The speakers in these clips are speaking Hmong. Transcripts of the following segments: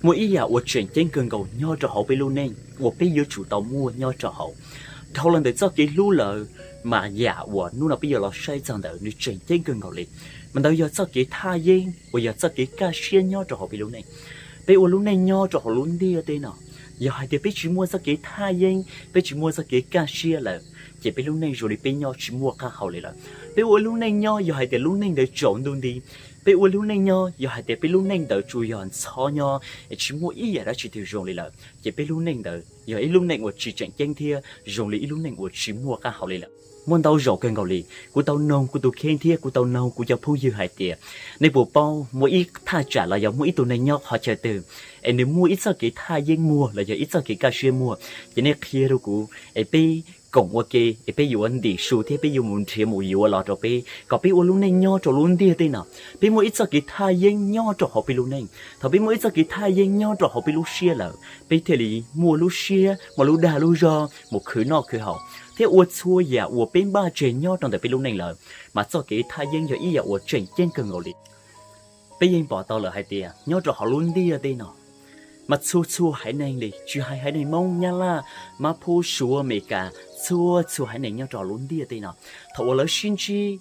Muaj ib yam uas tseem ceeb kawg nkaus nyob rau hauv peb lub neej uas peb yuav tsum tau muaj nyob rau hauv. Dhau los ntawm txoj kev hlub lawm, mas yam uas hnub no peb yuav los saib txog ntawd nws tseem ceeb kawg nkaus li. Mas ntawd yog txoj kev thaj yeeb uas yog txoj kev kaj siab nyob rau hauv peb lub neej. Peb ua lub neej nyob rau hauv lub ntiaj teb no, yog hais tias peb tsis muaj txoj kev thaj yeeb, peb tsis muaj txoj kev kaj siab lawm, ces peb lub neej zoo li peb nyob tsis muaj qab hau li lawm. Peb ua lub neej nyob yog hais tias lub neej ntawd tsaus ntuj nti, peb ua lub neej nyob yog hais tias peb lub neej ntawd tsuas yog ntxhov nyob es tsis muaj ib yam dab tsi twg zoo li lawm, ces peb lub neej ntawd yog ib lub neej uas tsis tseem ceeb thiab zoo li ib lub neej uas tsis muaj qab hau li lawm. Muaj ntau zaus kawg nkaus li, kuv tau noog kuv tus kheej thiab kuv tau noog kuv cov phooj ywg hais tias, nej puas paub muaj ib thaj tsam los yog muaj ib tug neeg nyob qhov chaw twg es nws muaj ib txoj kev thaj yeeb muag los yog ib txoj kev kaj siab muag, ces nej qhia rau kuv es peb koom ua ke es peb yuav ntim su thiab peb yuav mus nrhiav mus yuav los rau peb, kom peb ua lub neej nyob rau lub ntiaj teb no. Peb muaj ib txoj kev thaj yeeb nyob rau hauv peb lub neej. Thaum peb muaj ib txoj kev thaj yeeb nyob rau hauv peb lub siab lawm, peb thiaj li muaj lub siab, muaj lub dag lub zog mus khwv noj khwv haus thiab ua txhua yam uas peb npaj tseg nyob rau ntawm peb lub neej lawm, mas txoj kev thaj yeeb yog ib yam uas tseem ceeb kawg nkaus li. Peb yeej pom tau lawm hais tias nyob rau hauv lub ntiaj teb no, mas txhua txhua haiv neeg li, tsis hais haiv neeg Hmoob, Nyab Laj, Mab Phub, Suav, Amelikas, txhua txhua haiv neeg nyob rau hauv lub ntiaj teb no, thaum uas lawv sib ntsib,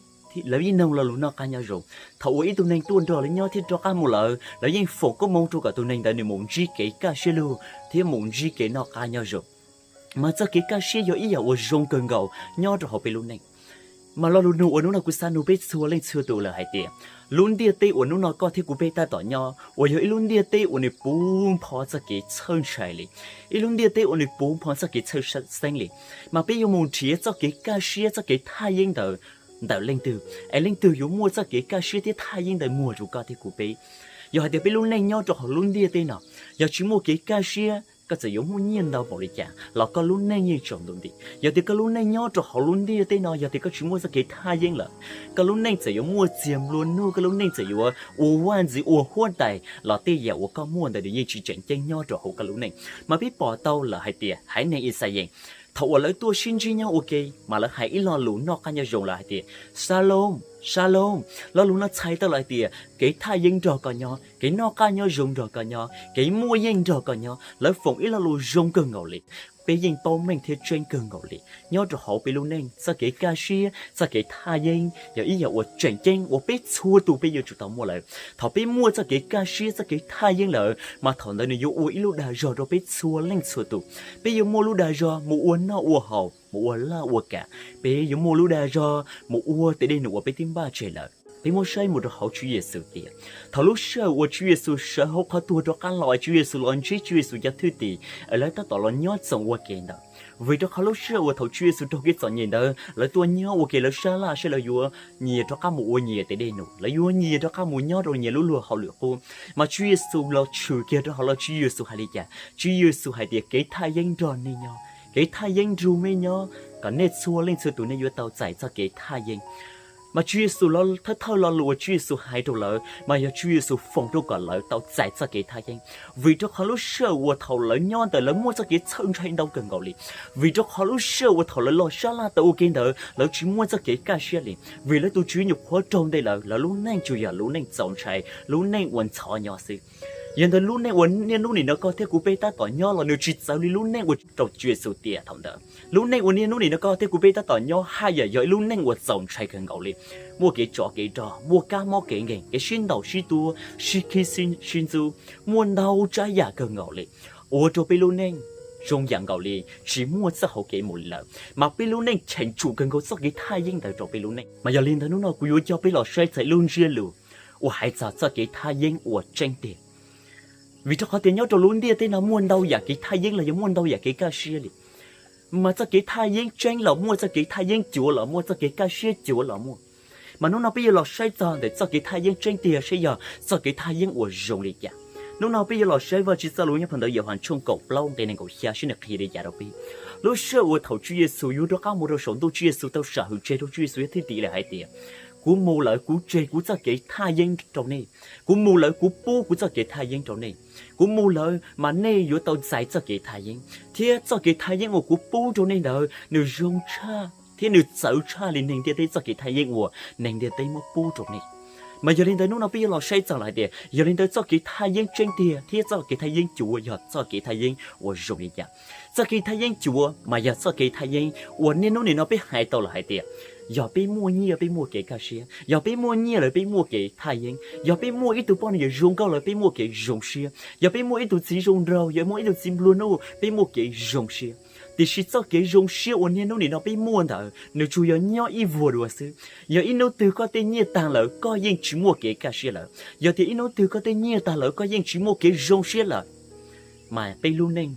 lawv yeej noog lo lus noj qab nyob zoo. Thaum uas ib tug neeg tuaj nrog lawv nyob thiab rov qab mus lawm, lawv yeej foom koob hmoov rau kom tus neeg ntawd nws mus ntsib kev kaj siab lug thiab mus ntsib kev noj qab nyob zoo. Mas txoj kev kaj siab yog ib yam uas zoo kawg nkaus nyob rau hauv peb lub neej. Mas lo lus nug uas hnub no kuv xav nug peb txhua leej txhua tus lawm hais tias, lub ntiaj teb uas hnub no koj thiab kuv peb tab tom nyob uas yog ib lub ntiaj teb uas nws puv npho txoj kev txhawj ntshai li, ib lub ntiaj teb uas nws puv npho txoj kev txhawj xeeb li, mas peb yuav mus nrhiav txoj kev kaj siab, txoj kev thaj yeeb ntawd ntawm leej twg, es leej twg yuav muaj txoj kev kaj siab thiab thaj yeeb ntawd muag rau koj thiab kuv peb? Yog hais tias peb lub neej nyob rau hauv lub ntiaj teb no, yog tsis muaj kev kaj siab, koj txawm yuav muaj nyiaj ntau npaum li cas los koj lub neej yeej tsaus ntuj nti. Yog tias koj lub neej nyob rau hauv lub ntiaj teb no, yog tias koj tsis muaj txoj kev thaj yeeb lawm, koj lub neej txawm yuav muaj txiag nplua nuj, koj lub neej txawm yuav ua vaj ntxwv ua huab tais los tej yam uas koj muaj ntawd nws yeej tsis tseem ceeb nyob rau hauv koj lub neej. Mas peb pom tau lawm hais tias haiv neeg Ixayees, thaum uas lawv tuaj sib ntsib nyob ua ke, mas lawv hais ib lo lus noj qab nyob zoo lawm hais tias, Shalom, Shalom. Lo lus no txhais tau lawm hais tias kev thaj yeeb nrog koj nyob, kev noj qab nyob zoo nrog koj nyob, kev muaj yeej nrog koj nyob. Lawv foom ib lo lus zoo kawg nkaus li. Peb yeej paub meej thiab tseeb kawg nkaus li, nyob rau hauv peb lub neej, txoj kev kaj siab, txoj kev thaj yeeb yog ib yam uas tseem ceeb uas peb txhua tus peb yuav tsum tau muaj lawm. Thaum peb muaj txoj kev kaj siab, txoj kev thaj yeeb lawm, mas thaum ntawd nws yuav ua ib lub dag zog rau peb txhua leej txhua tus. Peb yuav muaj lub dag zog mus ua noj ua haus, mus ua laj ua kam, peb yuav muaj lub dag zog mus ua tej dej num uas peb twb npaj tseg lawm. Peb muab saib mus rau hauv Tswv Yexus tias, thaum lub sij hawm uas Tswv Yexus sawv hauv qhov tuag rov qab los, Tswv Yexus los ntsib Tswv Yexus cov thwj tim, es lawv tab tom los nyob txoos ua ke ntawd. Vim rau qhov lub sij hawm uas thaum Tswv Yexus raug kev txom nyem ntawd, lawv tuaj nyob ua ke, lawv sab laj saib lawv yuav nyias rov qab mus ua nyias tej dej num, lawv yuav nyias rov qab mus nyob rau nyias lub luag hauj lwm qub. Mas Tswv Yexus los tshwm kiag rau hauv lawv, Tswv Yexus hais li cas? Tswv Yexus hais tias, kev thaj yeeb nrog nej nyob, kev thaj yeeb nrog nej nyob, kom nej txhua leej txhua tus nej yuav tau txais txoj kev thaj yeeb. Mas Tswv Yexus los thawj thawj lo lus uas Tswv Yexus hais rau lawv mas yog Tswv Yexus foom rau kom lawv tau txais txoj kev thaj yeeb. Vim rau qhov lub sij hawm uas thaum lawv nyob ntawd lawv muaj txoj kev txhawj ntshai ntau kawg nkaus li. Vim rau qhov lub sij hawm uas thaum lawv los sab laj tau ua ke ntawd lawv tsis muaj txoj kev kaj siab li. Vim lawv tus Tswv nyuam qhuav raug ntes lawm, lawv lub neej tsuas yog lub neej txaus ntshai, lub neej uas ntxhov nyob xwb. Yog ntawd lub neej uas niaj hnub nim no koj thiab kuv peb tab tom nyob los nws tsis txawv li lub neej uas rau Tswv Yexus tiam thaum ntawd. Lub neej uas niaj hnub nim no koj thiab kuv peb tab tom nyob haj yam yog ib lub neej uas txaus ntshai kawg nkaus li. Muaj kev tsov kev rog, muaj kab mob kev nkeeg, kev sib ntaus sib tua, sib khib sib ntxub, muaj ntau tsav yam kawg nkaus li, ua rau peb lub neej zoo yam nkaus li tsis muaj txoj hau kev mus li lawm, mas peb lub neej cheem tsum kawg nkaus txoj kev thaj yeeb ntawd rau peb lub neej. Mas yog li ntawd hnub no kuv yuav coj peb los saib txog lub ntsiab lus uas hais txog txoj kev thaj yeeb uas tseeb tiag. Vim rau qhov tias nyob rau lub ntiaj teb no muaj ntau yam kev thaj yeeb los yog muaj ntau yam kev kaj siab li. Mas txoj kev thaj yeeb tseeb los muaj, txoj kev thaj yeeb cuav los muaj, txoj kev kaj siab cuav los muaj. Mas hnub no peb yuav los saib txog ntawm txoj kev thaj yeeb tseeb tiag saib yog txoj kev thaj yeeb uas zoo li cas. Hnub no peb yuav los saib Vajtswv txoj lus nyob phau ntawv Yauhas tshooj kaum plaub nqe nees nkaum xya saib nws qhia li cas rau peb. Lub sij hawm uas thaum Tswv Yexus yuav rov qab mus rau saum ntuj, Tswv Yexus tau sam hwm tseg rau Tswv Yexus cov thwj tim lawm hais tias, kuv mus lawm kuv tseg kuv txoj kev thaj yeeb rau nej. Kuv mus lawm kuv pub kuv txoj kev thaj yeeb rau nej. Kuv mus lawm mas nej yuav tau txais txoj kev thaj yeeb, thiab txoj kev thaj yeeb uas kuv pub rau nej ntawd nws zoo tshaj thiab nws txawv tshaj li neeg ntiaj teb txoj kev thaj yeeb uas neeg ntiaj teb muab pub rau nej. Mas yog li ntawd hnub no peb yuav los saib txog lawm hais tias yog li ntawd txoj kev thaj yeeb tseeb tiag thiab txoj kev thaj yeeb cuav yog txoj kev thaj yeeb uas zoo li cas. Txoj kev thaj yeeb cuav mas yog txoj kev thaj yeeb uas niaj hnub nim no peb hais tau lawm hais tias yog peb muaj nyiaj peb muaj kev kaj siab, yog peb muaj nyiaj lawm peb muaj kev thaj yeeb, yog peb muaj ib tug poj niam zoo nkauj lawm peb muaj kev zoo siab, yog peb muaj ib tug txiv zoo nraug, yog muaj ib tug txiv nplua nuj peb muaj kev zoo siab. Tiam sis txoj kev zoo siab uas niaj hnub nim no peb muaj ntawd nws tsuas yog nyob ib vuag dua xwb. Yog ib hnub twg koj tej nyiaj tag lawm koj yeej tsis muaj kev kaj siab lawm, yog tias ib hnub twg koj tej nyiaj tag lawm koj yeej tsis muaj kev zoo siab lawm, mas peb lub neej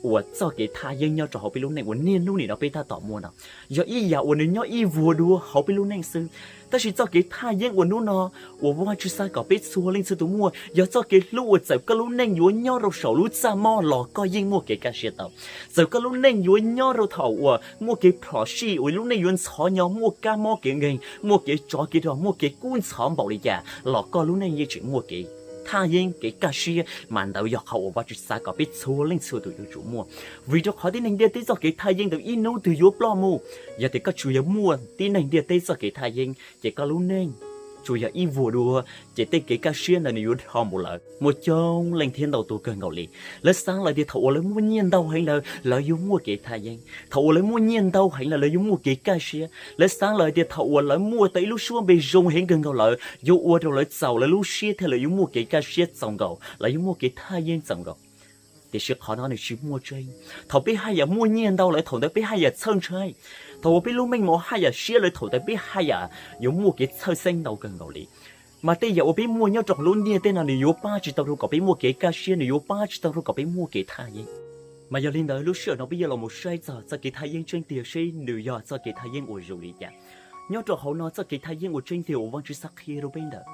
uas txoj kev thaj yeeb nyob rau hauv peb lub neej uas niaj hnub nim no peb tab tom muaj no yog ib yam uas nws nyob ib vuag dua hauv peb lub neej xwb. Tab sis txoj kev thaj yeeb uas hnub no uas Vajtswv xav kom peb txhua leej txhua tus muaj yog txoj kev hlub uas txawm koj lub neej yuav nyob rau saum lub txaj mob los koj yeej muaj kev kaj siab tau. Txawm koj lub neej yuav nyob rau thaum uas muaj kev phom sij uas lub neej yuav ntxhov nyo, muaj kab mob kev nkeeg, muaj kev tsov kev rog, muaj kev kub ntxhov npaum li cas los koj lub neej yeej tseem muaj kev thaj yeeb kev kaj siab, mas ntawd yog qhov uas Vajtswv xav kom peb txhua leej txhua tus yuav tsum muaj. Vim rau qhov tib neeg ntiaj teb txoj kev thaj yeeb ntawd ib hnub twg yuav ploj mus. Yog tias koj tsuas yog muaj tib neeg ntiaj teb txoj kev thaj yeeb ces koj lub neej tsuas yog ib vuag dua, ces tej kev kaj siab ntawd nws yuav dhau npaum lawm. Muaj coob leej thiab ntau tuaj kawg nkaus li, lawv xav lawm tias thaum uas lawv muaj nyiaj ntau heev lawm lawv yuav muaj kev thaj yeeb, thaum uas lawv muaj nyiaj ntau heev lawm lawv yuav muaj kev kaj siab, lawv xav lawm tias thaum uas lawv muaj tau ib lub suab npe zoo heev kawg nkaus lawm yuav ua rau lawv txaus lawv lub siab thiab lawv yuav muaj kev kaj siab txaus nkaus, lawv yuav muaj kev thaj yeeb txaus nkaus. Tiam sis qhov no nws tsis muaj tseeb. Thaum peb haj yam muaj nyiaj ntau lawm thaum ntawd peb haj yam txhawj ntshai. Thaum uas peb lub meej mom haj yam siab lawm thaum ntawd peb haj yam yuav muaj kev txhawj xeeb ntau kawg nkaus li. Mas tej yam uas peb muaj nyob rau hauv lub ntiaj teb no nws yuav pab tsis tau rau kom peb muaj kev kaj siab, nws yuav pab tsis tau rau kom peb muaj kev thaj yeeb. Mas yog li ntawd lub sij hawm no peb yuav los mus saib txog txoj kev thaj yeeb tseeb tiag seb nws yog txoj kev thaj yeeb uas zoo li cas. Nyob rau hauv no txoj kev thaj yeeb uas tseeb tiag uas Vajtswv xav qhia rau peb ntawd,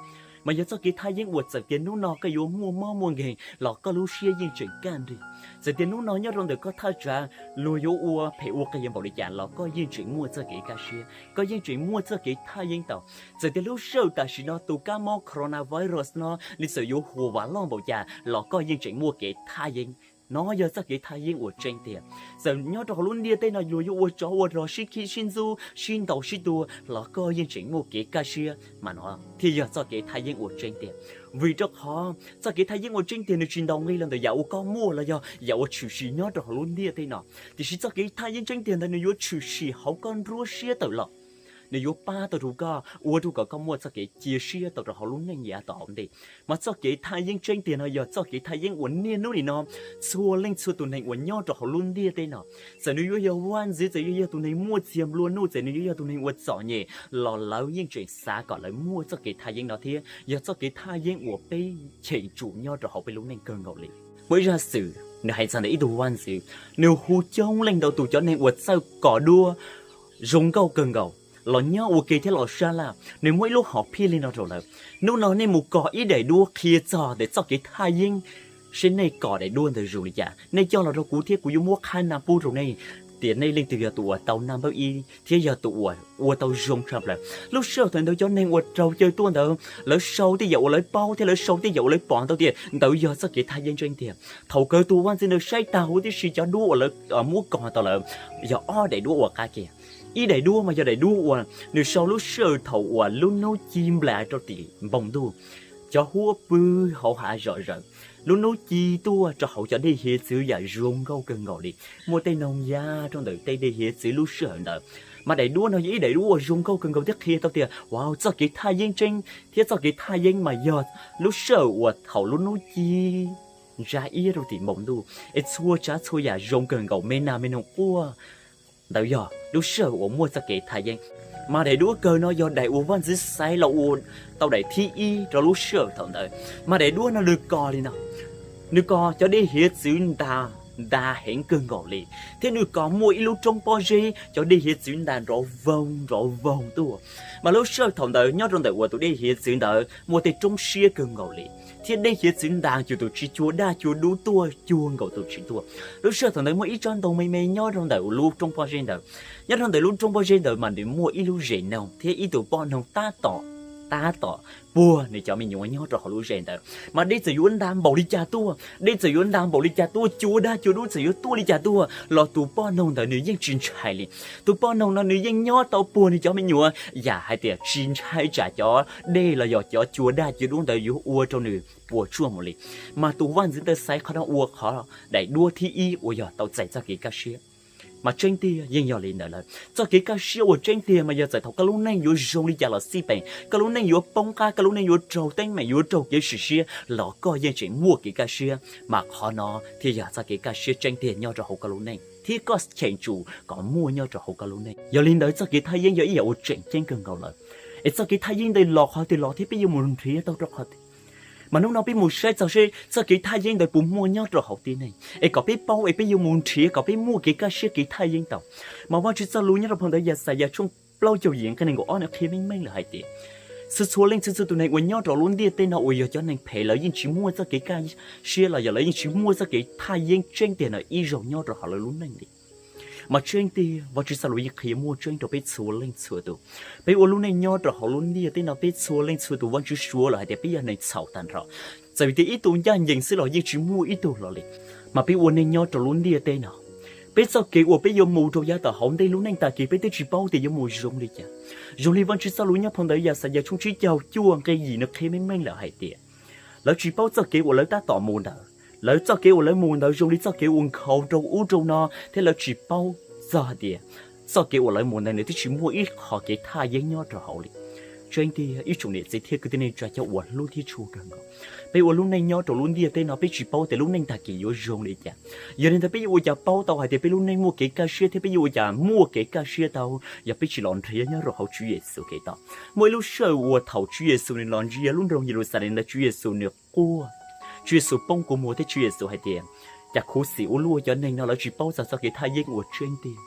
mas yog txoj kev thaj yeeb uas txawm tias hnub no koj yuav muaj mob muaj nkeeg los koj lub siab yeej tseem kaj nrig. Txawm tias hnub no nyob rau ntawm koj thaj tsam luag yuav ua phem ua qias npaum li cas los koj yeej tseem muaj txoj kev kaj siab, koj yeej tseem muaj txoj kev thaj yeeb tau. Txawm tias lub sij hawm tam sim no tus kab mob coronavirus no nws txawm yuav huam vam loj npaum cas los koj yeej tseem muaj kev thaj yeeb. No yog txoj kev thaj yeeb uas tseeb tiag. Txawm nyob rau hauv lub ntiaj teb no luag yuav ua tsov ua rog sib khib sib ntxub sib ntaus sib tua los koj yeej tseem muaj kev kaj siab, mas no thiaj yog txoj kev thaj yeeb uas tseeb tiag. Vim rau qhov txoj kev thaj yeeb uas tseeb tiag nws tsis ntaus nqi los ntawm yam uas koj muaj los yog yam uas tshwm sim nyob rau hauv lub ntiaj teb no. Tiam sis txoj kev thaj yeeb tseeb tiag ntawd nws yuav tshwm sim hauv koj nruab siab tawm los. Nws yuav pab tau rau koj, ua rau kom koj muaj txoj kev cia siab tau rau hauv lub neej yav tom hauv ntej. Mas txoj kev thaj yeeb tseeb tiag no yog txoj kev thaj yeeb uas niaj hnub nim no txhua leej txhua tus neeg uas nyob rau hauv lub ntiaj teb no, txawm nws yuav yog vaj ntxwv, txawm yuav yog tus neeg muaj txiag nplua nuj, txawm nws yuav yog tus neeg uas txom nyem, los lawv yeej tseem xav kom lawv muaj txoj kev thaj yeeb no thiab yog txoj kev thaj yeeb uas peb cheem tsum nyob rau hauv peb lub neej kawg nkaus li. Muaj ib zaj xwm nws hais txog ntawm ib tug vaj ntxwv, nws hu coob leej ntau tus cov neeg uas txawj kos duab zoo nkauj kawg nkaus los nyob ua ke thiab los sab laj. Nws muab ib lub hom phiaj li no rau lawv: Hnub no nej mus kos ib daim duab qhia txog ntawm txoj kev thaj yeeb, seb nej kos daim duab ntawd zoo li cas, nej coj los rau kuv thiab kuv yuav muab qhab naj pub rau nej, tias nej leej twg yog tus uas tau naj npawb ib thiab yog tus uas ua tau zoo tshaj plaws. Lub sij hawm thaum ntawd cov neeg uas raug caw tuaj ntawd lawv sau tej yam uas lawv paub thiab lawv sau tej yam uas lawv pom ntawd tias ntawd yog txoj kev thaj yeeb tseeb tiag. Thaum kawg tus vaj ntxwv ntawd saib tag huv tib si cov duab uas lawv muab kos tau lawm yog ob daim duab uas qab kiag. Ib daim duab mas yog daim duab uas nws sau lub sij hawm thaum uas lub hnub ci nplas rau tim npoo ntuj, cov huab pw hauv hav zom zaws. Lub hnub ci tuaj rau hauv cov dej hiav txwv yam zoo nkauj kawg nkaus li, muaj tej noog ya rau ntawm tej dej hiav txwv lub sij hawm ntawd. Mas daim duab no yog ib daim duab uas zoo nkauj kawg nkaus thiab qhia tau tias, wow, txoj kev thaj yeeb tseeb thiab txoj kev thaj yeeb mas yog lub sij hawm uas thaum lub hnub ci ntsa iab rau tim npoo ntuj es txhua tsav txhua yam zoo kawg nkaus, me nas me noog quaj, ntawd yog lub sij hawm uas muaj txoj kev thaj yeeb. Mas daim duab kawg no yog daim uas vaj ntxwv xaiv los ua tau daim thib ib rau lub sij hawm thaum ntawd. Mas daim duab no nws kos li no, nws kos cov dej hiav txwv ntas, ntas heev kawg nkaus li, thiab nws kos muaj ib lub roob pob zeb cov dej hiav txwv ntas nrov voog nrov voog tuaj. Mas lub sij hawm thaum ntawd nyob rau ntawm uas tus dej hiav txwv ntawd muaj tej roob siab kawg nkaus li, thiab dej hiav txwv ntas cuag tus tsis cuag daj cuag dub tuaj cuag nkaus tus tsis tuaj. Lub sij hawm thaum ntawd muaj ib tsob ntoo me me nyob rau ntawm lub roob pob zeb ntawd. Nyob rau ntawm lub roob pob zeb ntawd mas nws muaj ib lub zes noog thiab ib tug poj noog tab tom tab tom puag nws cov me nyuam nyob rau hauv lub zes ntawd. Mas dej txawm yuav nta npaum li cas tuaj, dej txawm yuav nta npaum li cas tuaj, cua daj cua dub txawm yuav tuaj li cas tuaj los tus poj noog ntawd nws yeej tsis ntshai li. Tus poj noog no nws yeej nyob tau puag nws cov me nyuam yam hais tias tsis ntshai tsam cov dej los yog cov cua daj cua dub ntawd yuav ua rau nws puas tsuaj mus li. Mas tus vaj ntxwv ntawd xaiv qhov no ua qhov daim duab thib ib uas yog tau txais txoj kev kaj siab. Mas tseeb tiag yeej yog li ntawd lawm, txoj kev kaj siab uas tseeb tiag mas yog txawm thaum koj lub neej yuav zoo li cas los xij peem, koj lub neej yuav poob qab, koj lub neej yuav raug teeb meem, yuav raug kev sim siab los koj yeej tseem muaj kev kaj siab, mas qhov no thiaj yog txoj kev kaj siab tseeb tiag nyob rau hauv koj lub neej thiab koj cheem tsum kom muaj nyob rau hauv koj lub neej. Yog li ntawd txoj kev thaj yeeb yog ib yam uas tseem ceeb kawg nkaus lawm. Es txoj kev thaj yeeb ntawd los qhov twg los thiab peb yuav mus nrhiav tau rau qhov twg? Mas hnub no peb mus saib txog seb txoj kev thaj yeeb ntawd puas muaj nyob rau hauv tib neeg, es kom peb paub es peb yuav mus nrhiav kom peb muaj kev kaj siab kev thaj yeeb tau. Mas Vajtswv txoj lus nyob rau phau ntawv Yaxayas tshooj plaub caug yim nqe nees nkaum ob nws qhia meej meej lawm hais tias, txhua txhua leej txhua txhua tus neeg uas nyob rau lub ntiaj teb no uas yog cov neeg phem lawv yeej tsis muaj txoj kev kaj siab los yog lawv yeej tsis muaj txoj kev thaj yeeb tseeb tiag no ib zaug nyob rau hauv lawv lub neej li. Mas tseeb tiag Vajtswv txoj lus yeej qhia muaj tseeb rau peb txhua leej txhua tus. Peb ua lub neej nyob rau hauv lub ntiaj teb no peb txhua leej txhua tus Vajtswv suav lawm hais tias peb yog neeg txhaum tag nrho. Txawm tias ib tug ncaj ncees xwb los yeej tsis muaj ib tug hlo li. Mas peb ua neej nyob rau lub ntiaj teb no, peb txoj kev uas peb yuav mus rau yav tom hauv ntej lub neej tag kis peb twb tsis paub tias yuav mus zoo li cas. Zoo li Vajtswv txoj lus nyob phau ntawv Yaxayas tshooj tsib caug cuaj nqe yim nws qhia meej meej lawm hais tias, lawv tsis paub txoj kev uas lawv tab tom mus ntawd, lawv txoj kev uas lawv mus ntawd zoo li txoj kev uas nkhaus rau ub rau no thiab lawv tsis paub txog hais tias txoj kev uas lawv mus ntawd nws twb tsis muaj ib qho kev thaj yeeb nyob rau hauv li. Tseeb tiag ib tsoom niam txiv thiab kwv tij neej tsa cov uas hlub thiab tshua kawg nkaus, peb ua lub neej nyob rau lub ntiaj teb no peb tsis paub tias lub neej tag kis yuav zoo li cas. Yog li ntawd peb yuav ua cas paub tau hais tias peb lub neej muaj kev kaj siab thiab peb yuav ua cas muaj kev kaj siab tau yog peb tsis los nrhiav nyob rau hauv Tswv Yexus Khetos? Muaj ib lub sij hawm uas thaum Tswv Yexus nws los ntsia lub nroog Yeluxalees ntawd Tswv Yexus nws quaj. Tswv Yexus poob kua muag thiab Tswv Yexus hais tias, cas khuv xim ua luaj cov neeg no lawv tsis paub txog txoj kev thaj yeeb uas tseeb tiag.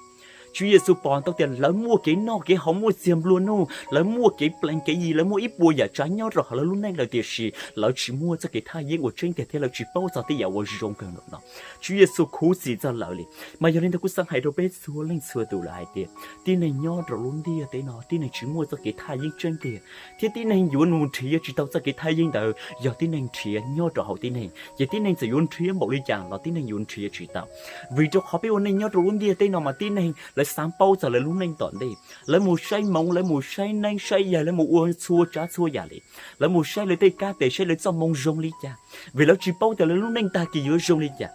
Tswv Yexus pom tau tias lawv muaj kev noj kev haus muaj txiag nplua nuj, lawv muaj kev plees kev yi, lawv muaj ib puas yam tsav nyob rau hauv lawv lub neej lawm tiam sis lawv tsis muaj txoj kev thaj yeeb uas tseeb tiag thiab lawv tsis paub txog tej yam uas zoo kawg nkaus no. Tswv Yexus khuv xim txog lawv li. Mas yog li ntawd kuv xav hais rau peb txhua leej txhua tus lawm hais tias tib neeg nyob rau lub ntiaj teb no tib neeg tsis muaj txoj kev thaj yeeb tseeb tiag, thiab tib neeg yuav mus nrhiav tsis tau txoj kev thaj yeeb ntawd yog tib neeg nrhiav nyob rau hauv tib neeg ces tib neeg txawm yuav nrhiav npaum li cas los tib neeg yuav nrhiav tsis tau. Vim rau qhov peb ua neej nyob rau lub ntiaj teb no mas tib neeg lawv xav paub txog lawv lub neej tom ntej, lawv mus saib hmoov, lawv mus saib neeb saib yaig, lawv mus ua txhua tsav txhua yam li. Lawv mus saib lawv tej kab tes saib lawv txoj hmoo zoo li cas, vim lawv tsis paub tias lawv lub neej tag kis yuav zoo li cas.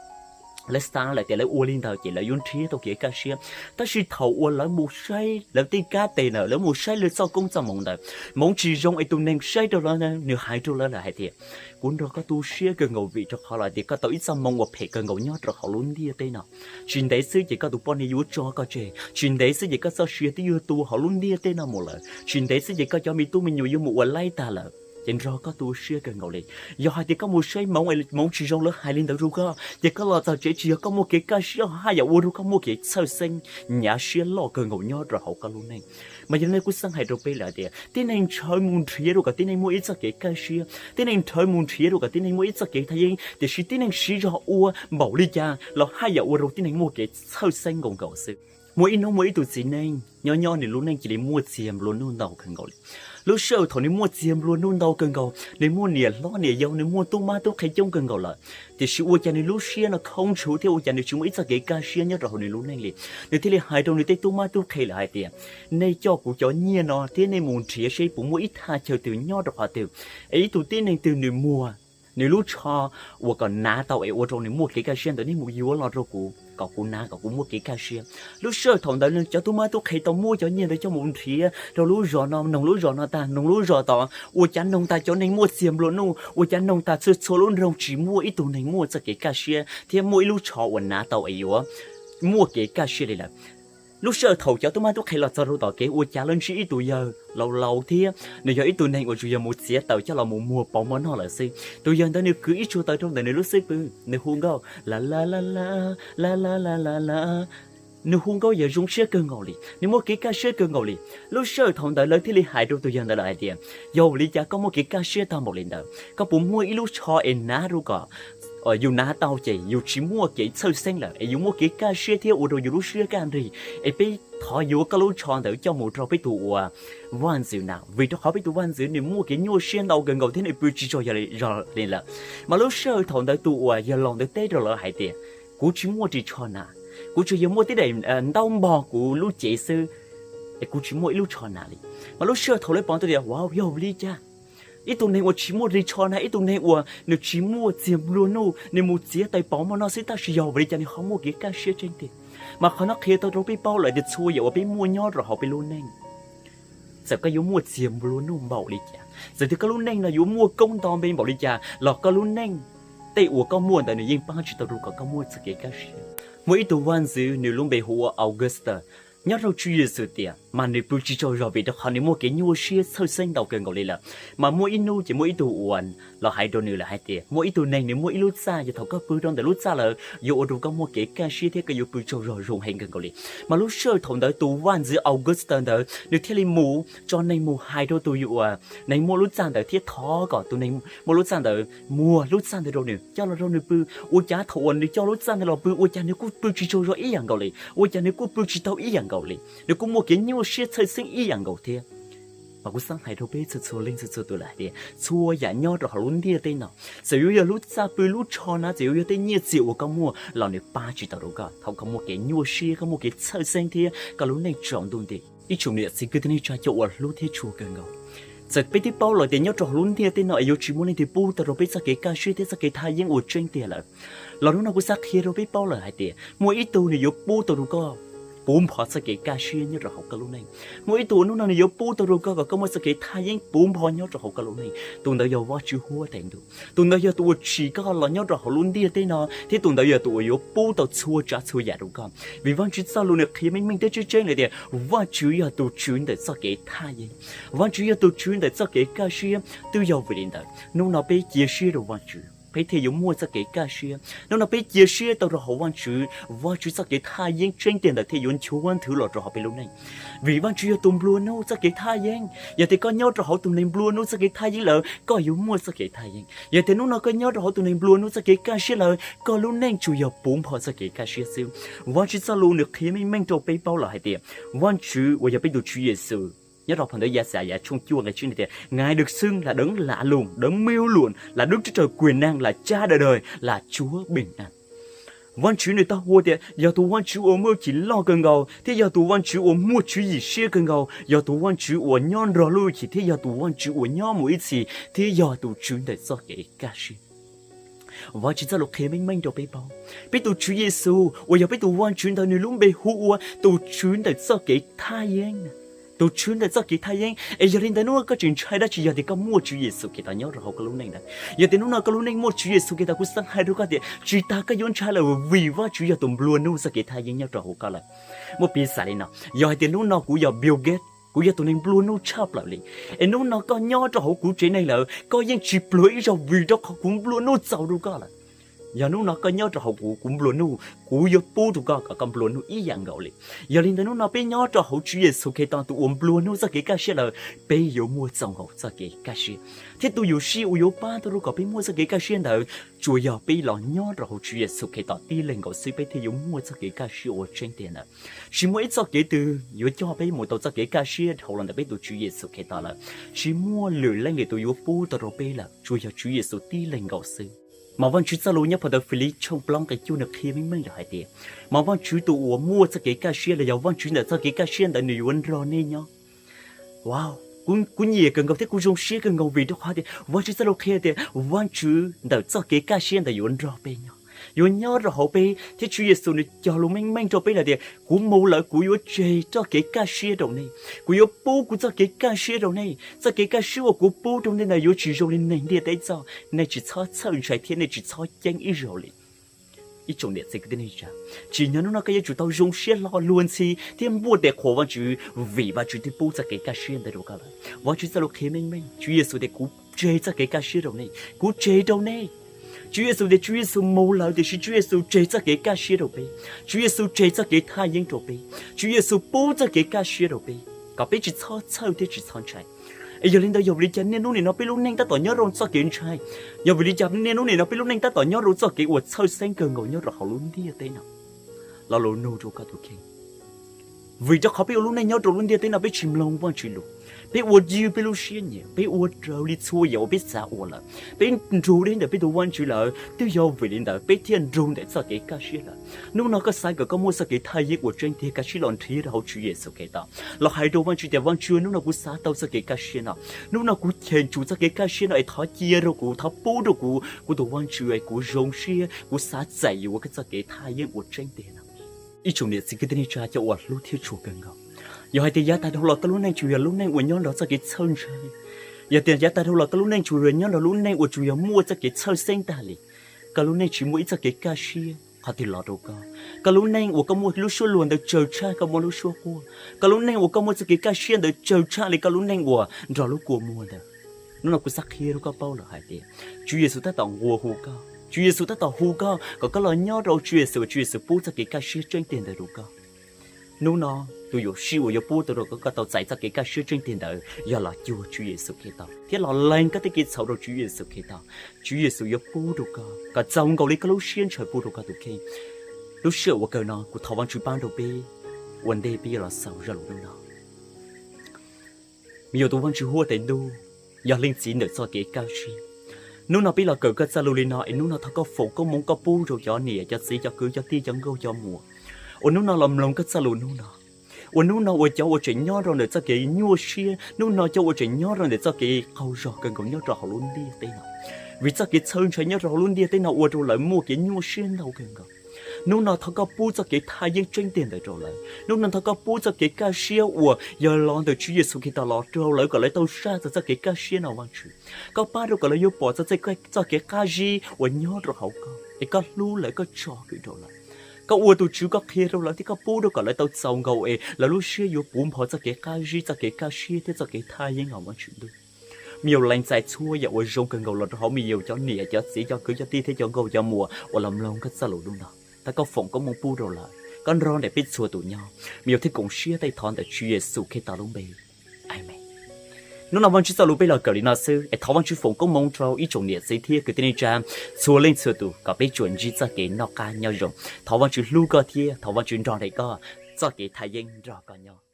Lawv xav lawm tias lawv ua li ntawd ces lawv yuav nrhiav tau kev kaj siab. Tab sis thaum uas lawv mus saib lawv tej kab tes ntawd, lawv mus saib lawv txoj koob txoj hmoov ntawd, hmoov tsis zoo es tus neeg saib rau lawv, nws hais rau lawv lawm hais tias, kuv nrog koj tu siab kawg nkaus vim rau qhov lawm tias koj tau ib txoj hmoo uas phem kawg nkaus nyob rau hauv lub ntiaj teb no. Tsis ntev xwb ces koj tus poj niam yuav tso koj tseg, tsis ntev xwb ces koj txoj sia twb yuav tu hauv lub ntiaj teb no mus lawm, tsis ntev xwb ces koj cov me tub me nyuam yuav mus ua laib tag lawm. Ces nrog koj tu siab kawg nkaus li. Yog hais tias koj mus saib hmoov, hmoov tsis zoo lawv hais li ntawd rau koj ces koj los txog tsev tsis yog koj muaj kev kaj siab, haj yam ua rau koj muaj kev txhawj xeeb, hnyav siab loj kawg nkaus nyob rau hauv koj lub neej. Mas yog li kuv xav hais rau peb lawm tias tib neeg ntshaw mus nrhiav rau kom tib neeg muaj ib txoj kev kaj siab, tib neeg ntshaw mus nrhiav rau kom tib neeg muaj ib txoj kev thaj yeeb, tiam sis tib neeg siv zog ua npaum li cas los haj yam ua rau tib neeg muaj kev txhawj xeeb nkaus nkaus xwb. Muaj ib hnub muaj ib tug txiv neej nyob nyob nws lub neej cia li muaj txiag nplua nuj ntau kawg nkaus li. Lub sij hawm thaum nws muaj txiag nplua nuj ntau kawg nkaus, nws muaj niam hlob niam yau, nws muaj tub mab tub qhe coob kawg nkaus lawm, tiam sis ua cas nws lub siab no khoob tshuv thiab ua cas nws tsis muaj ib txoj kev kaj siab nyob rau hauv nws lub neej li. Nws thiaj li hais rau nws tej tub mab tub qhe lawm hais tias, nej coj kuv cov nyiaj no thiab nej mus nrhiav seb puas muaj ib thaj chaw twg nyob rau qhov twg es ib tug tib neeg twg nws muag nws lub tsho uas kom hnav tau es ua rau nws muaj kev kaj siab ntawd, nej mus yuav los rau kuv kom kuv hnav kom kuv muaj kev kaj siab. Lub sij hawm thaum ntawd cov tub mab tub qhe tau muab cov nyiaj ntawd coj mus nrhiav rau lub zos no, noog lub zos no tag, noog lub zos tod, ua cas noog tas cov neeg muaj txiag nplua nuj, ua cas noog tas txhua txhua lub nroog tsis muaj ib tug neeg muaj txoj kev kaj siab thiab muaj ib lub tsho uas hnav tau es yuav muaj kev kaj siab li lawm. Lub sij hawm thaum cov tub mab tub qhe los txog rau tom kev ua cas lawv ntsib ib tug yawg laus laus thiab nws yog ib tug neeg uas tsuas yog mus txiav taws coj los mus muag pauv mov noj lawm xwb. Tus yawg ntawd nws kwv ib tsuag taws rau ntawm nws lub xub pwg, nws hu nkauj la la la la la la la la la. Nws hu nkauj yam zoo siab kawg nkaus li, nws muaj kev kaj siab kawg nkaus li. Lub sij hawm thaum ntawd lawv thiaj li hais rau tus yawg ntawd lawm hais tias, yog ua li cas koj muaj kev kaj siab tag npaum li ntawd? Koj puas muaj ib lub tsho es hnav rau kom yus hnav tau ces yus tsis muaj kev txhawj xeeb lawm es yus muaj kev kaj siab thiab ua rau yus lub siab kaj nrig. Es peb thov yuav koj lub tsho ntawd coj mus rau peb tus uas vaj ntxwv hnav, vim rau qhov peb tus vaj ntxwv nws muaj kev nyuaj siab ntau kawg nkaus thiab nws pw tsis tsaug zog li lawm. Mas lub sij hawm thaum ntawd tus uas yawg laus ntawd teb rau lawv hais tias, kuv tsis muaj ris tsho hnav, kuv tsuas yog muaj tib daim ntaub npog kuv lub cev xwb, es kuv tsis muaj ib lub tsho hnav li. Mas lub sij hawm thaum lawv pom tias, vauv, yog vim li cas ib tug neeg uas tsis muaj ris tsho hnav, ib tug neeg uas nws tsis muaj txiag nplua nuj, nws mus txiav tais pov mov noj xwb tab sis yog vim li cas nws ho muaj kev kaj siab tseeb tiag? Mas qhov no qhia tau rau peb paub lawm tias txhua yam uas peb muaj nyob rau hauv peb lub neej, txawm koj yuav muaj txiag nplua nuj npaum li cas, txawm tias koj lub neej no yuav muaj koob nto npe npaum li cas los koj lub neej, tej uas koj muaj ntawd nws yeej pab tsis tau rau kom koj muaj txoj kev kaj siab. Muaj ib tug vaj ntxwv nws lub npe hu ua Augustus, nyob rau Tswv Yexus tiam mas nws pw tsis tsaug zog vim rau qhov nws muaj kev nyuaj siab txhawj xeeb ntau kawg nkaus li lawm. Mas muaj ib hnub ces muaj ib tug uas los hais rau nws lawm hais tias muaj ib tug neeg nws muaj ib lub txaj, yog thaum koj pw rau ntawm lub txaj lawm yuav ua rau koj muaj kev kaj siab thiab koj yuav pw tsaug zog zoo heev kawg nkaus li. Mas lub sij hawm thaum ntawd tus vaj ntxwv Augustus ntawd nws thiaj li mus tso neeg mus hais rau tus uas neeg muaj lub txaj ntawd thiab thov kom tus neeg muaj lub txaj ntawd muag lub txaj ntawd rau nws coj los rau nws pw. Ua cas thaum uas nws coj lub txaj ntawd los pw ua cas nws kuj pw tsis tsaug zog ib yam nkaus li, ua cas nws kuj pw tsis tau ib yam nkaus li, nws kuj muaj kev nyuaj siab txhawj xeeb ib yam nkaus thiab. Mas kuv xav hais rau peb txhua txhua leej txhua txhua tus lawm hais tias txhua yam nyob rau hauv lub ntiaj teb no, txawm yuav yog lub txaj pw lub tsho hnav, txawm yuav yog tej nyiaj txiag uas koj muaj los nws pab tsis tau rau koj thaum koj muaj kev nyuaj siab, koj muaj kev txhawj xeeb thiab koj lub neej tsaus ntuj nti. Ib tsoom niam txiv kwv tij neej tsa cov uas hlub thiab tshua kawg nkaus, txawm peb twb paub lawm tias nyob rau hauv lub ntiaj teb no es yuav tsis muaj leej twg pub tau rau peb txoj kev kaj siab thiab txoj kev thaj yeeb uas tseeb tiag lawm, los hnub no kuv xav qhia rau peb paub lawm hais tias muaj ib tug nws yuav pub tau rau koj puv npho txoj kev kaj siab nyob rau hauv koj lub neej. Muaj ib tug uas hnub no nws yuav pub tau rau koj kom koj muaj txoj kev thaj yeeb puv npho nyob rau hauv koj lub neej. Tus ntawd yog Vajtswv huab tais ntuj. Tus ntawd yog tus uas tsim koj los nyob rau hauv lub ntiaj teb no thiab tus ntawd yog tus uas yuav pub tau txhua tsav txhua yam rau koj. Vim Vajtswv txoj lus nws qhia meej meej thiab tseeb tseeb li tias Vajtswv yog tus tswv ntawm txoj kev thaj yeeb. Vajtswv yog tus tswv ntawm txoj kev kaj siab. Twb yog vim li ntawd hnub no peb cia siab rau Vajtswv peb thiaj yuav muaj txoj kev kaj siab. Hnub no peb cia siab tau rau hauv Vajtswv, Vajtswv txoj kev thaj yeeb tseeb tiag ntawd thiaj yuav nchuav nthwv los rau hauv peb lub neej. Vim Vajtswv yog tus nplua nuj txoj kev thaj yeeb, yog tias koj nyob rau hauv tus neeg nplua nuj txoj kev thaj yeeb lawm koj yuav muaj txoj kev thaj yeeb. Yog tias hnub no koj nyob rau hauv tus neeg nplua nuj txoj kev kaj siab lawm koj lub neej tsuas yog puv npho txoj kev kaj siab xwb. Vajtswv txoj lus nws qhia meej meej rau peb paub lawm hais tias Vajtswv uas yog peb tus Tswv Yexus, nyob rau phau ntawv Yaxayas tshooj cuaj nqe tsib nws tias Ngài được xưng là Đấng Lạ Lùng, Đấng Mưu Lược, là Đức Chúa Trời Quyền Năng, là Cha Đời Đời, là Chúa Bình An. Vajtswv nws tau hu tias yog tus Vajtswv uas muaj hwj chim loj kawg nkaus thiab yog tus Vajtswv uas muaj tswv yim siab kawg nkaus, yog tus Vajtswv uas nyob nrog luj chim thiab yog tus Vajtswv uas nyob mus ib txhis thiab yog tus tswv ntawm txoj kev kaj siab. Vajtswv txoj lus qhia meej meej rau peb paub, peb tus Tswv Yexus uas yog peb tus Vajtswv ntawd nws lub npe hu ua tus tswv ntawm txoj kev thaj yeeb. Tus tswv ntawm txoj kev thaj yeeb. Es yog li ntawd hnub no koj tseem ntshai dab tsi yog tias koj muaj Tswv Yexus Khetos nyob rau hauv koj lub neej ntawd? Yog tias hnub no koj lub neej muaj Tswv Yexus Khetos, kuv xav hais rau koj tias tsis tas koj yuav ntshai lawm vim Vajtswv yog tus nplua nuj txoj kev thaj yeeb nyob rau hauv koj lawm. Muaj piv xam li no, yog hais tias hnub no kuv yog Bill Gates, kuv yog tus neeg nplua nuj tshaj plaws li, es hnub no koj nyob rau hauv kuv tsev neeg lawm koj yeej tsis pluag ib zaug vim rau qhov kuv nplua nuj txaus rau koj lawm. Yog hnub no koj nyob rau hauv kuv, kuv nplua nuj, kuv yuav pub rau koj kom koj nplua nuj ib yam nkaus li. Yog li ntawd hnub no peb nyob rau hauv Tswv Yexus Khetos tus uas nplua nuj txoj kev kaj siab lawm, peb yuav muaj txaus nkaus txoj kev kaj siab. Thiab tus yuam sij uas yuav pab tau rau kom peb muaj txoj kev kaj siab ntawd tsuas yog peb los nyob rau hauv Tswv Yexus Khetos tib leeg nkaus xwb peb thiaj yuav muaj txoj kev kaj siab uas tseeb tiag ntawd. Tsis muaj ib txoj kev twg yuav coj peb mus tau txoj kev kaj siab dhau los ntawm peb tus Tswv Yexus Khetos lawm. Tsis muaj lwm leej lwm tus yuav pub tau rau peb lawm, tsuas yog Tswv Yexus tib leeg nkaus xwb. Mas Vajtswv txoj lus nyob phau ntawv Filip tshooj plaub nqe cuaj nws qhia meej meej lawm hais tias, mas Vajtswv tus uas muaj txoj kev kaj siab los yog Vajtswv ntawm txoj kev kaj siab ntawd nws yuav nrog nej nyob. Wow, kuv nyiam kawg nkaus thiab kuv zoo siab kawg nkaus vim rau qhov tias Vajtswv txoj lus qhia tias Vajtswv ntawm txoj kev kaj siab ntawd yuav nrog peb nyob, yuav nyob rau hauv peb. Thiab Tswv Yexus nws cog lus meej meej rau peb lawm tias kuv mus lawm kuv yuav tseg txoj kev kaj siab rau nej, kuv yuav pub kuv txoj kev kaj siab rau nej. Txoj kev kaj siab uas kuv pub rau nej ntawd yuav tsis zoo li neeg ntiaj teb txoj. Nej tsis txhob txhawj ntshai thiab nej tsis txhob ceeb ib zaug li. Ib tsoom niam txiv kwv tij neej tsa, tsim nyog hnub no koj yuav tsum tau zoo siab hlo luag ntxhi thiab npuaj tes qhuas Vajtswv vim Vajtswv twb pub txoj kev kaj siab ntawd rau koj lawm. Vajtswv txoj lus qhia meej meej, Tswv Yexus tias kuv tseg txoj kev kaj siab rau nej, kuv tseg rau nej. Tswv Yexus tias Tswv Yexus mus lawm tiam sis Tswv Yexus tseg txoj kev kaj siab rau peb. Tswv Yexus tseg txoj kev thaj yeeb rau peb. Tswv Yexus pub txoj kev kaj siab rau peb kom peb tsis txhob txhawj thiab tsis txhob ntshai. Es yog li ntawd, yog vim li cas niaj hnub nim no peb lub neej tab tom nyob rau txoj kev ntshai? Yog vim li cas niaj hnub nim no peb lub neej tab tom nyob rau txoj kev uas txhawj xeeb kawg nkaus nyob rau hauv lub ntiaj teb no? Lo lus nug rau koj tus kheej. Vim rau qhov peb ua lub neej nyob rau lub ntiaj teb no peb tsis mloog Vajtswv lus, peb ua ywj peb lub siab nyiam, peb ua raws li txhua yam uas peb xav ua lawm, peb nrug deb ntawm peb tus Vajtswv lawm. Twb yog vim li ntawd peb thiaj nrug ntawm txoj kev kaj siab lawm. Hnub no koj xav kom koj muaj txoj kev thaj yeeb uas tseeb tiag, kav tsij los nrhiav rau hauv Tswv Yexus Khetos, los hais rau Vajtswv tias, Vajtswv, hnub no kuv xav tau txoj kev kaj siab no. Hnub no kuv cheem tsum txoj kev kaj siab no es thov cia rau kuv, thov pub rau kuv, kuv tus Vajtswv, kuv zoo siab, kuv xav txais yuav koj txoj kev thaj yeeb uas tseeb tiag no. Ib tsoom niam txiv kwv tij neej tsa cov uas hlub thiab tshua kawg nkaus, yog hais tias yav tag dhau los koj lub neej tsuas yog lub neej uas nyob nrog txoj kev txhawj ntshai, yog tias yav tag dhau los koj lub neej tsuas yog nyob nrog lub neej uas tsuas yog muaj txoj kev txhawj xeeb tag li, koj lub neej tsis muaj ib txoj kev kaj siab, qhov twg los rau koj? Koj lub neej uas koj muaj lub suab luag ntawd tsawg tshaj koj muaj lub suab quaj, koj lub neej uas koj muaj txoj kev kaj siab ntawd tsawg tshaj li koj lub neej uas nrog lub kua muag ntawd. Hnub no kuv xav qhia rau koj paub lawm hais tias Tswv Yexus tab tom nqua hu koj, Tswv Yexus tab tom hu koj kom koj los nyob rau Tswv Yexus, Tswv Yexus pub txoj kev kaj siab tseeb tiag ntawd rau koj. Hnub no tus yuam sij uas yuav pub tau rau koj, koj tau txais txoj kev kaj siab tseeb tiag ntawd yog los cuag Tswv Yexus Khetos thiab los lees koj tej kev txhaum rau Tswv Yexus Khetos. Tswv Yexus yuav pub rau koj kom txaus nkaus li koj lub siab ntshaw pub rau koj tus kheej. Lub sij hawm uas kawg no kuv thov Vajtswv pab rau peb ua ntej peb yuav los xaus zaj lus hnub no. Me nyuam tus Vajtswv huab tais ntuj, yog leej txiv ntawm txoj kev kaj siab, hnub no peb los kawm koj txoj lus li no es hnub no thov koj foom koob hmoov koj pub rau cov niam cov txiv cov kwv cov tij cov nkauj cov muam uas hnub no los mloog koj txoj lus hnub no, uas hnub no uas cov uas tseem nyob rau ntawm txoj kev nyuaj siab, hnub no cov uas tseem nyob rau ntawm txoj kev qaug zog kawg nkaus nyob rau hauv lub ntiaj teb no, vim txoj kev txhawj ntshai nyob rau hauv lub ntiaj teb no ua rau lawv muaj kev nyuaj siab ntau kawg nkaus. Hnub no thov koj pub txoj kev thaj yeeb tseeb tiag ntawd rau lawv. Hnub no thov koj pub txoj kev kaj siab uas yog los ntawm Tswv Yexus Khetos los rau lawv kom lawv tau saj txog txoj kev kaj siab no Vajtswv. Koj pab rau kom lawv yuav pom txog txoj kev qab zib uas nyob rau hauv koj es koj hlub lawv, koj tsom kwm rau lawv. Koj ua tus Tswv, koj qhia rau lawv thiab koj pub rau kom lawv tau txaus nkaus es lawv lub siab yuav puv npo txoj kev qab zib, txoj kev kaj siab thiab txoj kev thaj yeeb no Vajtswv ntuj. Me nyuam lees txais txhua yam uas zoo kawg nkaus los rau hauv me nyuam cov niam cov txiv cov kwv cov tij thiab cov nkauj cov muam uas los mloog koj txoj lus hnub no. Thov koj foom koob hmoov pub rau lawv, koj nrog ntawm peb txhua tus nyob. Me nyuam thiaj koom siab thiab thov ntawm Tswv Yexus Khetos lub npe. Amees. Hnub no Vajtswv txoj lus peb los kawm li no xwb es thov Vajtswv foom koob hmoov rau ib tsoom niam txiv thiab kwv tij neej tsa txhua leej txhua tus kom peb tsuas ntsib txoj kev noj qab nyob zoo. Thov Vajtswv hlub koj thiab thov Vajtswv nrog nraim koj, txoj kev thaj yeeb nrog koj nyob.